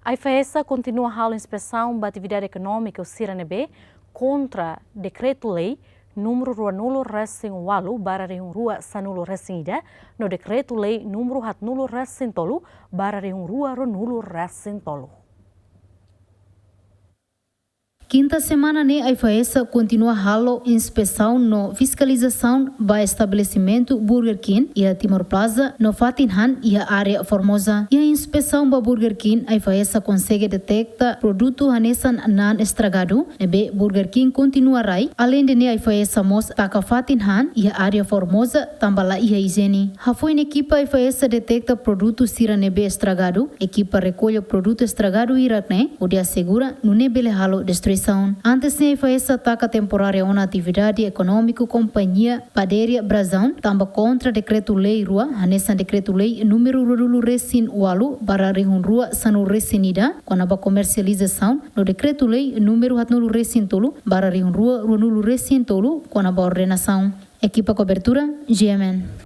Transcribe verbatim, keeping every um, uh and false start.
AIFAESA kontinua halo inspesaun ba atividade ekonómiku sira ne'ebé kontra Dekretu-Lei númeru ruanulu resin ualu barra rihun rua sanulu resin ida no Dekretu-Lei númeru haatnulu resin tolu barra rihun rua ruanulu resin tolu. Kinta semana ne'e AIFAESA kontinua halo inspesaun no fiskalizasaun ba estabelesimentu Burger King iha Timor Plaza no fatin han iha área Formosa. Iha inspesaun ba Burger King, AIFAESA konsege deteta produtu hanesan naan estragadu ne'ebé Burger King kontinua rai. Aleinde ne'e, AIFAESA mós taka fatin han iha área Formosa tanba la iha ijiene. Hafoin ekipa AIFAESA deteta produtu sira ne'ebé estragadu, ekipa rekolla produtu estragadu hirak ne'e hodi asegura nune'e bele halo destruisaun. Antes ne'e AIFAESA taka temporária ona atividade ekonómiku kompañia Paderia Brasão tanba kontra Dekretu-Lei rua, hanesan Dekretu-Lei númeru ruanulu resin ualu barra rihun rua sanulu resin ida, kona-ba komersializasaun, no Dekretu-Lei númeru haatnulu resin tolu barra rihun rua ruanulu resin tolu, kona-ba ordenasaun. Ekipa kobertura, GMN.